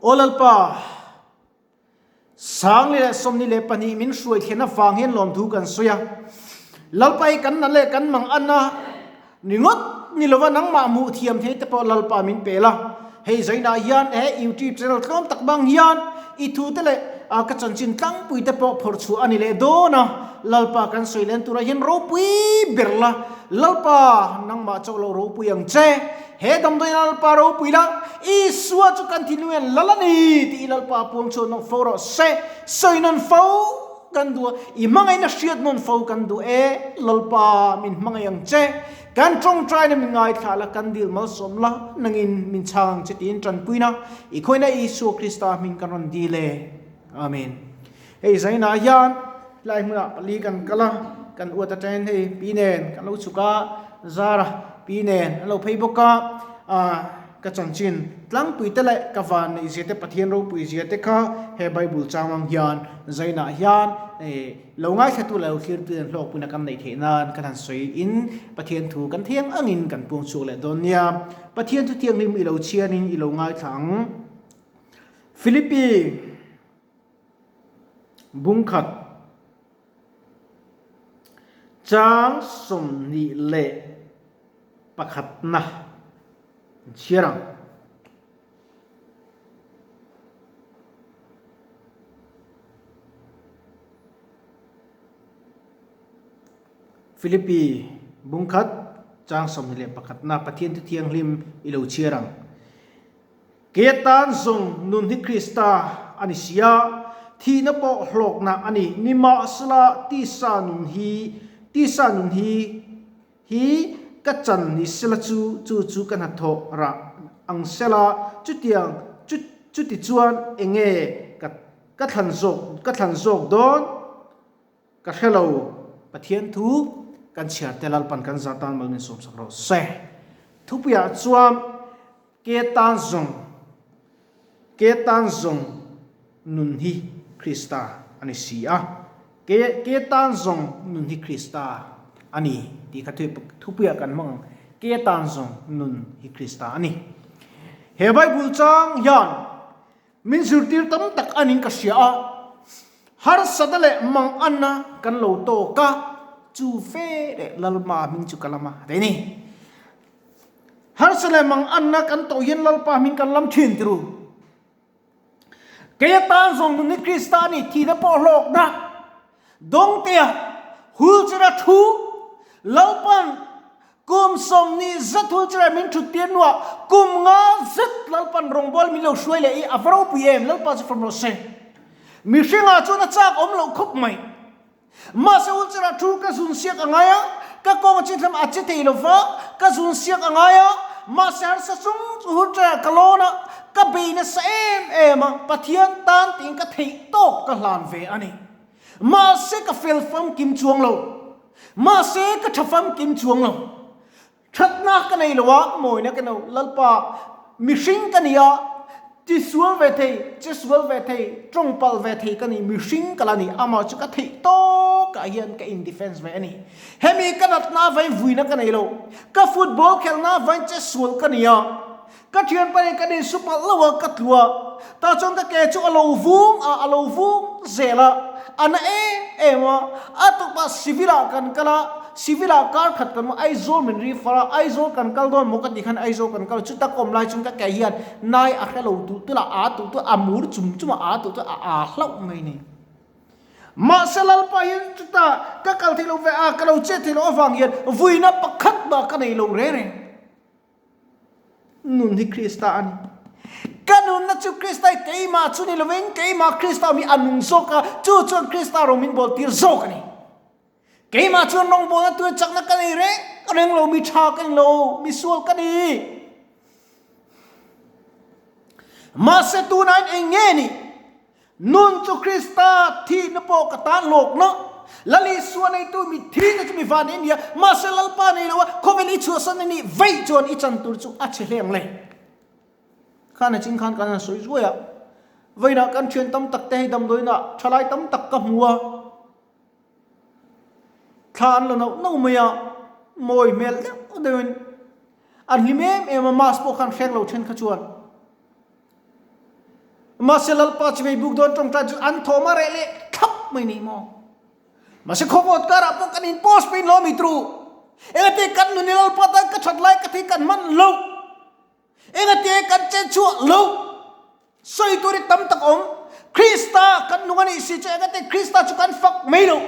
Aw Lalpa, 2022 min hruai thlen avang hian lawmthu kan sawi a. Lalpa hi kan na leh kan mang an a ringawt ni lova nangmah hmuh thiam thei te pawh Lalpa min pe la. Hei zainah hian he YouTube channel tlawm tak bang hian i thu te leh ka chanchin tlangpui te pawh phawrh chhuah a ni leh dawn a. Lalpa kan sawi len turah hian ropui ber la. Lalpa nangmah chauh lo ropui ang che. He damdawiin Lalpa ropui la, Isua chu kan thinlung hian lal a ni tih i Lalpa puang chhuah nawk fo rawh se. Sawi nawn fo kan duh a, i hmangaihna hriat nawn fo kan duh e. Lalpa min hmangaih ang che. Kan tawngtaina min ngaithla la, kan dil malsawm la, nangin min chhang ang che tiin tanpuina i khawina Isua Krista hming kan rawn dil e. Amen. Hei zainah hian tlai hmunah pali kan kal a, kan uat atangin hei pi nen kan lo chhuk a, Zara pi nen an lo phei bawk a, ah ka chanchin tlangpui te leh ka van neih zia te Pathian ropui zia te kha he Bible chang ang hian zainah hian eh Lo ngaithlatu leh lo thlirtu hian hlawkpuina kan neih theih nan kan han sawi in Pathian thu kan thiang angin kan puang chhuak leh dawn nia. Pathian thu thianghlim i lo chhianin i lo ngaithla ang. Philippi bungkhat chang 21 na chhiar ang. Philippi bungkhat chang 21 na Pathian thu thianghlim i lo chhiar ang. Kei atan zawng nun hi Krista a ni si a, thihna pawh hlawkna a ni. Nimahsela tisa nun hi tisa nun hi Hi ka chan ni sela chu chu chu ka hnathawh rah ang sela chutiang chu chuti chuan enge ka ka thlan zawk ka thlan zawk dawn ka hre lo. Pathian thu kan chhiar te Lalpan kan zah tan mal min sawmsak rawh se. Thupuiah chuan ke tan zawng ke tan zawng nun hi Krista a ni si a. Ke ke tan zawng nun hi Krista a ni tih kha thupuiah kan hmang ang. Ke tan zawng nun hi Krista a ni. He Bible chang hian min zirtir tam tak a niin ka hria a. Harsatna leh manganna kan lo tawk a, chu fe leh Lalpa hming chu ka lam a ti a ni. Harsatna leh manganna kan tawh hian Lalpa hming kan lam thin ti ru. Kei atan zawng nun hi Krista a ni thihna pawh hlawkna dawngtea hul chera thu Lalpan kum 20 zet hul chera min thut tir hnuah kum nga zet Lalpan rawngbâwl min lo hruai leh i a va ropui em Lalpa chu fam rawh se. Mihringah chuan a châk awm loh khawp mai. Mahse hul chera thu ka zun siak a ngai a, ka kawng a chithlam a che thei lo va, ka zun siak a ngai a, mahse harsa chung chu hul chera ka lawn a, ka bei nasa em em a, Pathian tan tiin ka theih tawk ka hlan ve a ni. Mahse ka fel famkim chuang lo. Mahse ka tha famkim chuang lo. Thatna ka nei lo a, mawina ka no. Lalpa, mihring ka ni a, tisual ve thei, chesual ve thei, tawngpalh ve thei ka ni, mihring ka la ni. Amah chu ka theih tawkah hian ka in defense ve a ni. Hemi ka natna avain vuina ka nei lo. Ka football khelhna avain chesual ka ni a. Ka thianpa nen kan insu palh lo a, ka tlu a. Tah chuan ka ke chu a lo vung a, a lo vung zel a. A na em em a. A tukah civil ah kan kal a, civil ah kar khat kan hmu, Aizawl min ri far a, Aizawl kan kal dawn maw ka tih khan Aizawl kan kal a, chuta ka awm lai chuan ka ke hian nai a hre lo tuh tulh a, a tuh tulh a, a mur chum chum a, a tuh tulh a, a hlauh mai ni. Mahse Lalpa hian chutah ka kal theih loh ve a, ka lo chet theih loh avang hian vuina pakhat mah ka nei lo reng reng. Nun hi Krista a ni. Ka nunna chu Krista hi keimah chu ni lovin keimah Krista awm hi a nung zawk a, chu chuan Krista rawng min bawl tir zawk a ni. Keimah chuan rawngbawlna tuia chakna ka nei reng reng lo, mi tha ka ni lo, mi sual ka ni. Mahse tunain eng nge ni? Nun chu Krista thihna pawh ka tan lawkna, Lal Isua neitu mi thihna chu mi van nei a ni a, mahse Lalpa nei lo a, khawvel i chhuahsan a nih vaih chuan i chan tur chu a chhe hle ang le. Khan a ching khan kan han sawi zuai a, vawiinah kan thian tam tak te hei damdawiinah thalai tam tak ka hmu a, thla an la nauh nauh mai a, mawi hmel deuh deuhin an hlim em em a, mask pawh khan hreng lo then kha chuan. Mahse Lalpa chivei buk dawn tawngtai chu an thawm a reh leh thlap mai ni maw? Mahse khawvawt karah pawh kan in post pawhin lo mi tru. Engati kan nun i Lalpa tan ka that lai ka thei kan hman lo. Engati kan chen chhuah lo. Sawi tur hi tam tak awm. Krista kan nung a nih si chu engati Krista chu kan fak mai lo.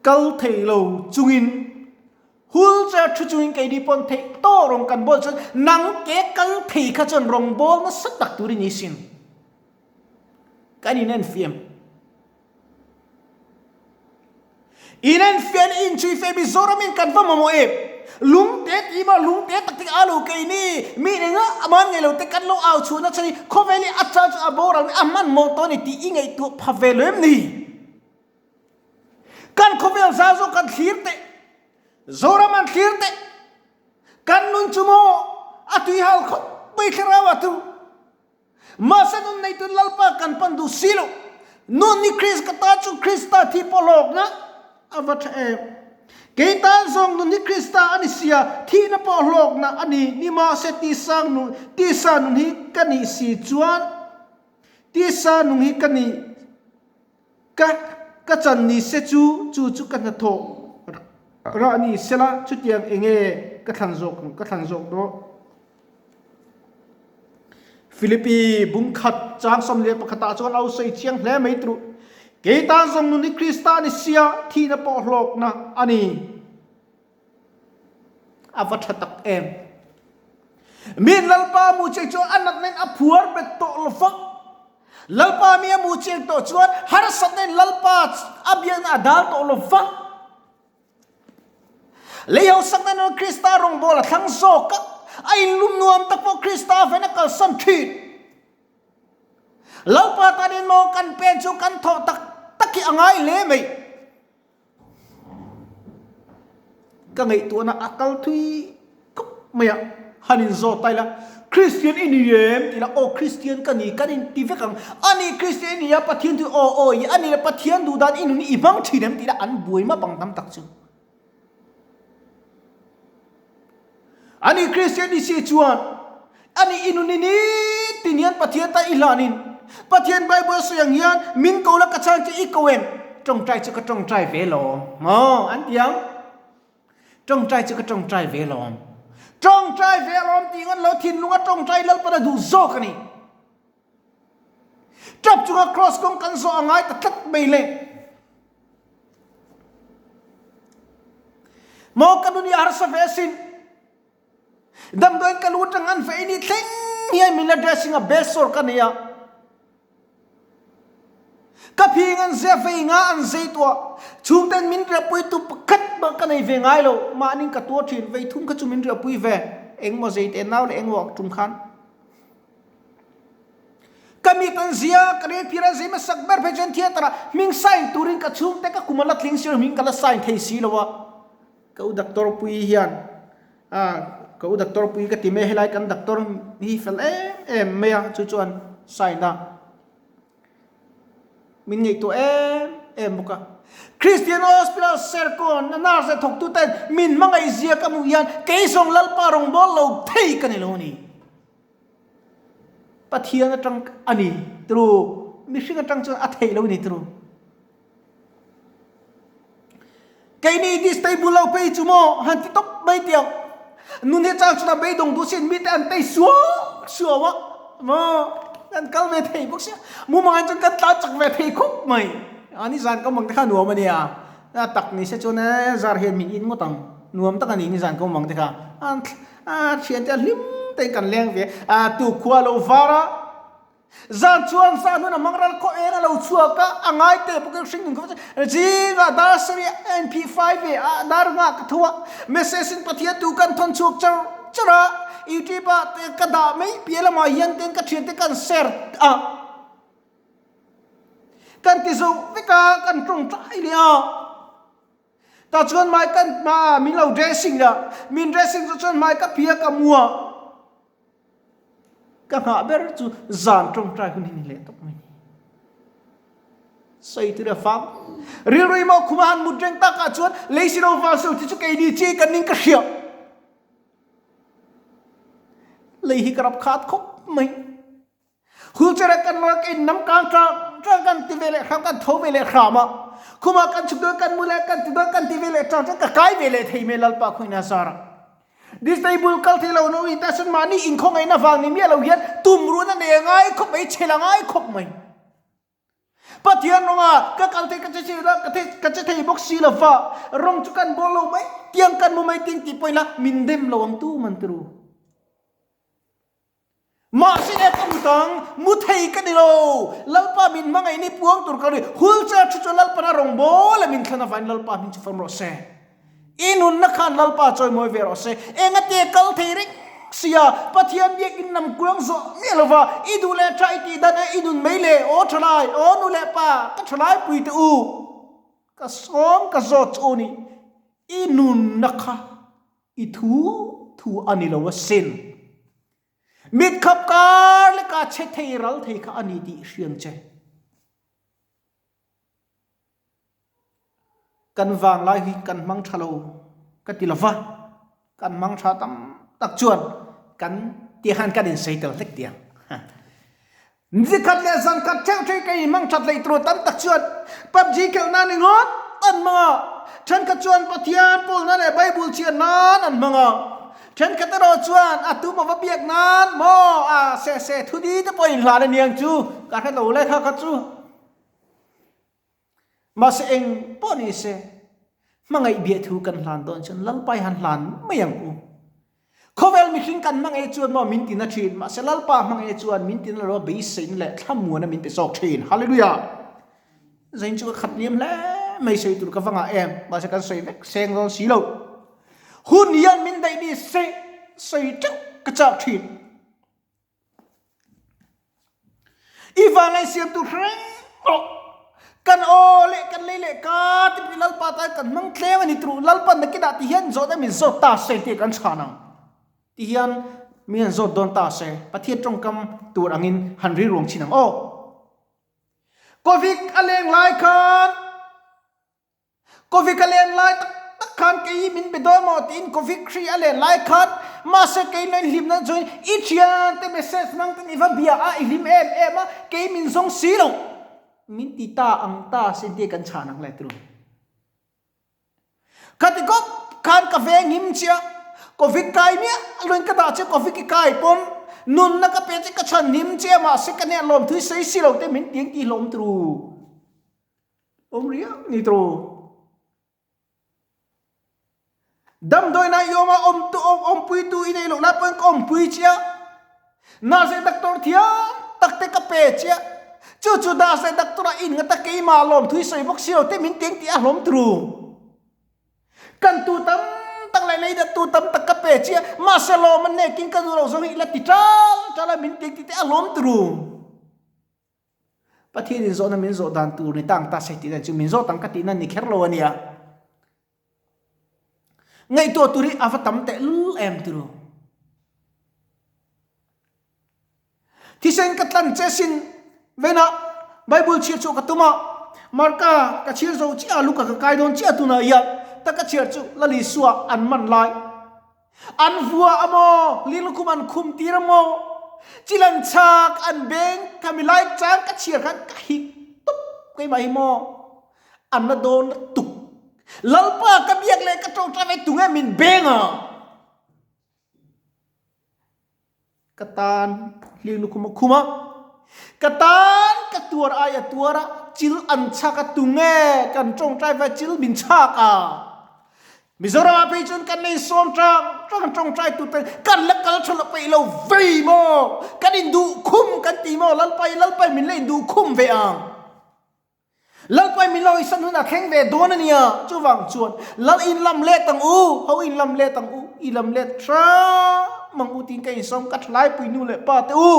Kal thei lo chungin hul che thu chungin keini pawn theih tawh rawng kan bawl chuan nang ke kal thei kha chuan rawng bawl nasa tak tur i ni sin. Kan inenfiam. Inenfian inchhui fe Mizoramin kan va mamawh em? Lungte tih mah lungte tak tak a lo keini mi enga aman ngei lo te kan lo au chhuahna chhan hi khawvel hi a chal chu a boral mai a hmanhmawh tawh a ni tih i ngaihtuah pha ve lo em ni? Kan khawvel zau zawk kan thlir teh, Zoram an thlir teh, kan nun chu maw a tuihal khawp mai thlarau ah chu. Mahse nun neitu Lalpa kan pan duh si lo. Nun ni Krist ka ta chu Krista thi pawh hlawkna a va tha em. Kei tan zawng nun hi Krista a ni sia, thihna pawh hlawkna a ni. Nimahse tisa nun, tisa nun hi ka nih si chuan, tisa nung hi ka nih, ka, ka chan ni se chu, chu chu ka hnathawh rah ni sela, chutiang enge ka thlan zawk, ka thlan zawk dawn. Philippi bungkhat chang 11 ah chuan a lo sawi chiang hle mai tru. Kei tan zawng nun hi Krista a ni sia, thihna pawh hlawkna a ni. A va tha tak em. Min Lalpa mu chei chuan a natna in a phuar bet tawh lo va. Lalpa mi a mu chiang tawh chuan harsatna in Lalpa a biakna a dal tawh lo va. Lei hausakna nun Krista rawngbawl a thlang zawk a, a inlum nuam tak pawh Krista avengin a kalsan thin. Lalpa tanin maw kan pen chu kan thawh tak tak hi a ngai hle mai. Ka ngaihtuahna a kal thui khawp mai a, han inzawt ta ila, Kristian i ni em? Tih la, aw Kristian ka ni, kan inti vek ang. A ni Kristian i ni a, Pathian chu aw aw i, a ni le Pathian duh dan i nun i hmang thin em? Tih la an buai map ang tam tak chu. A ni Kristian i si chuan, a ni i nun i ni tin hian Pathian ta i hlanin, Pathian Bible sawi ang hian min ko la ka chhan che i ko em? Tawngtai chu ka tawngtai ve lo maw? An ti ang. Tawngtai chu ka tawngtai ve alawm. Tawngtai ve alawm tih ngan lo thinlunga tawngtai Lalpan a duh zawk a ni. Tap chunga cross kawng kan zawh a ngai ta tlat mai le. Maw ka nun hi a harsa ve asin. Damdawiin ka lu atang an vei ni thleng hian min la dressing a besawr ka nei a. Ka phing an zia vei nga an zei tuah. Chhungten min riahpui tu pakhat mah ka nei ve ngai lo. Mahni ka tuar thin vei thum kha chu min riahpui ve. Engmaw zei te nau leh engmaw tum khan. Ka mit an zia, ka rel phir an zei hmasak ber phei chuan theatre ah hming sign turin ka chhungte ka kum a la tling si lo hming ka la sign thei si lo a. Ka u doctor pui hian a ka u doctor pui ka ti mai a helai kan doctor hi fel em em mai a chu chuan sign a min ngaihtuah em em bawk a Christian Hospital Serkawn a nurse leh thawktu ten min hmangaih zia ka hmuh hian kei zawng Lalpa rawngbâwl lo thei ka ni lo a ni. Pathian atang a ni tru mihring atang chuan a theih lo a ni tru. Keini disable lo phei chu maw han ti tawp mai tih ang. Nun hi chang chuna beidawng duh sin mite an tei suau suau a maw kan kal ve thei bawk sia. Mumang chuan kan tlan chak ve thei khawp mai. A nizan ka mumang te kha nuam a nia. A tak ni se chuan e zar hian min in ngawt ang. Nuam tak a ni nizan ka mumang te kha. A thiante a hlim tein kan leng ve. A tukhua lo var a. Zan chuan sa hnun a hmang ral khaw eng a lo chhuak a, a ngai teh bawk in hring nun kha zingah dar sarih a en phih fai ve a, dar nghah ka tho a, message in Pathian tu kan thawn chhuak char char a, YouTube ah te ka dah mai piah lamah hian ten ka thian te kan share a, kan ti zo vek a, kan tawngtai leh a. Tah chuan hmai kan hmaah min lo dressing a, min dressing chu chuan hmai ka phia ka mu a. Ka nghah ber chu zan tawngtai hun hi ni leh tawp mai ni. Sawi tur a fang. Rilru i maw khuma han mut reng takah chuan lei si lo val so ti chu keini chi kan ning ka hria. Lei hi ka rap khat khawp mai. Wheelchair ah kan rak in nam kang tang tang kan ti ve leh hram kan tho ve leh hram a. Khuma kan chuk dawn kan mu leh kan ti dawn kan ti ve leh tang tang ka kai ve leh thei mai Lalpa khuina zara. Disable kal thei lo no i ta sun mahni in khawngaihna vang ni miah lo hian tumruhna nei a ngai khawp mai, chhel a ngai khawp mai. Pathian rawnga ka kal thei ka che si lo ka thei ka che thei bawk si lo va, rawng chu kan bawl lo mai tiang kan mu mai ting tih pawhin la min dem lo ang tu man turu. Mahse e ka mutang mu thei ka ni lo, Lalpa min hmangaih ni puang tur ka ni, wheelchair thu chu Lalpana rawng bawl a min thlan avangin Lalpa hming chu fam rawh se. I nunna khan Lalpa chawimawi ve rawh se. Engate kal thei reng sia, Pathian biakin lam kuang zawh miah lova, i duh leh tha i tih dan e, i nun mai le, aw thalai, aw nu leh pa, ka thalai pui teh u, ka sawm ka zawt chu u ni, i nunna kha i thu thu a ni lo asin. Mit khap kar leka che thei ral thei kha a ni tih hriang che. Kan vanglai hi kan hmang tha lo ka ti lova, kan hmang tha tam tak chuan kan tih khan kan insei tel hlek tih ang. Nikhat leh zan khat theuh theuh ka inhmang that leh tur tam tak chuan PUBG khelh nan ringawt an hmang a, thenkhat chuan Pathian pawlna leh Bible chhiar nan an hmang a, thenkhat erawh chuan a tum ava biak nan maw a se se thudi te pawh inhlan a niang chu ka hre lo le kha kha chu. Mahse eng pawh ni se, hmangaih biah thu kan hlan dawn chuan Lalpa hi han hlan mai ang u. Khawvel mihring kan hmangaih chuan maw min tina thin, mahse Lalpa hmangaih chuan min tina lo a beiseina leh thlamuana min pe zawk thin. Hallelujah! Zain chu ka khat liam hle mai sawi tur ka va ngah em, mahse kan sawi vek seng dawn si lo. Hun hian min daih ni se sawi teuh ka chak thin. I vanglai siam tur hreng rawh. Kan aw leh kan lei leh ka ti pui Lalpa tan kan hmang tlem a ni turu. Lalpa nakinah ti hian zawt a min zawt ta se tih kan chhan ang. Ti hian min han zawt dawn ta se. Pathian tawngkam tur angin han rilruang chin ang aw. Covid a leng lai khan. Covid a len lai tak tak khan kei hi min be dawn maw tiin Covid hri a len lai khan mahse kei nain hlimna chuan i thiante message hmang ten i va bia a i hlim em em a kei min zawng si lo min ti ta ang ta sin tia kan chhan ang le tilo. Khati kawp khan ka veng him chiah Covid kai miah luin ka dah che Covid i kai pawn nunna ka pe che ka chhan him che mahse ka hneh lawm thui sei si lo te min tiang ti hlawm turu. Awm riau ni tawh. Damdawiina i awm a, awmtu awmpuitu i neih loh lai pawhin ka awmpui che a. Nurse doctor thiam tak te ka pe che a. Chu chu nurse doctor ah in ngata keimah lawmthu i sawi bawk si lo te min teng tih a hlawm turu. Kan tu tam tak leh lei dat tu tam tak ka pe che a, mahse lawm a hnekin ka duh loh zawng hi i la ti tal tal a min teng tih te a hlawm turu. Pathian in zawhna min zawh dan tur ni tang ta se tihna chu min zawh tang ka tihna ni kher lo a nia. Ngaihtuah tur hi a va tam teh lul em turu. Thisen ka tlan che sin vena Bible chhiar chu ka tum a, Marka ka chhiar zo chiah a, Luka ka kai dawn chiah tunah hian ta ka chhiar chu Lal Isua an man lai. An vua a maw? Lilkhum an khum tir a maw? Chilan chak an beng khami lai chang ka chhiar khan ka hik tup keimah hi maw? An la dawn lutuk. Lalpa ka biak leh ka ṭawngṭai ve tunge min beng a? Ka tan hlilukhum a khum a, ka tan ka tuar ai a tuar a, chil an chhak a tunge kan tawngtai vai chil min chhak a. Mizoram ah phei chuan kan nei sawm tang tang tawngtai tur te kan la kal tha lo peih lo vei maw, kan induh khum kan ti maw Lalpai Lalpai min la induh khum ve ang. Lalpai min lo isan hun a thleng ve dawn a nia, chuvang chuan Lal in lam let ang u, ho in lam let ang u, i lam let hram ang u tiin ka insawm ka thalai pui nu leh pa te u.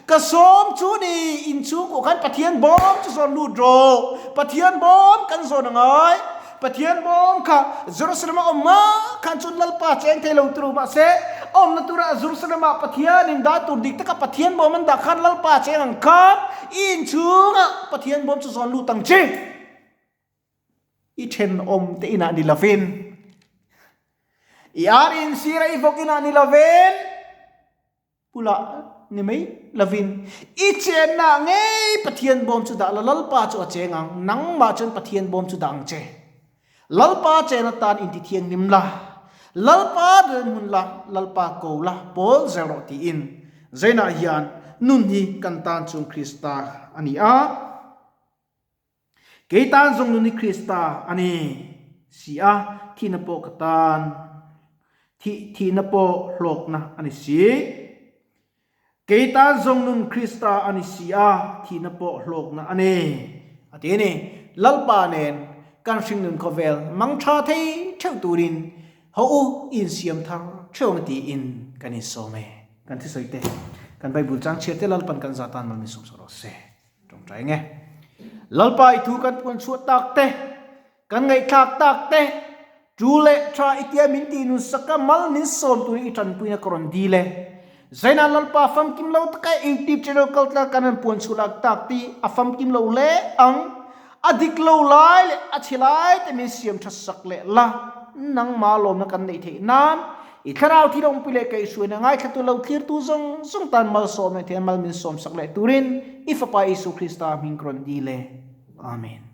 Ka sawm chu ni, in chhungkuah khan Pathian bawm chu zawn lut rawh, Pathian bawm kan zawn a ngai, Pathian bawm kha Jerusalem a awm hma khan chuan Lalpa cheng thei lo tur mahse awmna tura Jerusalem ah Pathian in dah tur dik taka Pathian bawm an dah khan Lalpa cheng ang khan i inchhungah Pathian bawm chu zawn lut ang che. I thenawm te inah ni lovin, i ar in sir a i vawk inah ni lovin. Bulah ni mai lovin i chenna ngei Pathian bawm chu dah la, Lalpa chu a cheng ang, nangmah chuan Pathian bawm chu dah ang che. Lalpa chen atan intithianghlim la, Lalpa rilru hmun la, Lalpa ko la, pawl zel rawh tiin Zainah hian nun hi kan tan chung Krista a ni a. Kei tan zawng nun hi Krista a ni si a, thihna pawh ka tan, thih thihna pawh hlawkna a ni si. Kei tan zawng nun Krista a ni si a, thihna pawh hlawkna a ni, a ti a ni. Lalpa nen kan hringnun khawvel mang tha thei theuh turin ho u insiam thar theuh ang tiin kan insawm e. Kan thusawi te, kan Bible chang chhiar te Lalpan kan zah tan mal min sawm sawh rawh se. Tawngtai nge. Lalpa i thu kan puan chhuah tak te, kan ngaihthlak tak te, tu leh tha i tia min tih nun saka mal min sawm turin i tanpuina ka rawn dil e. Zaina Lalpa famkim lo taka YouTube channel kal tlang kan han puan chhuah lak tak ti a famkim lo hle ang. A dik lo lai leh a chhe lai te min siam tha sak leh la, nangmah lawmna kan neih theih nan i thlarau thil awmpui leh kaihhruaina ngaithlatu lo thlirtu zawng zawng tan malsawm leh thei a mal min sawmsak leh turin i Fapa Isu Krista hming ka rawn dil e. Amen.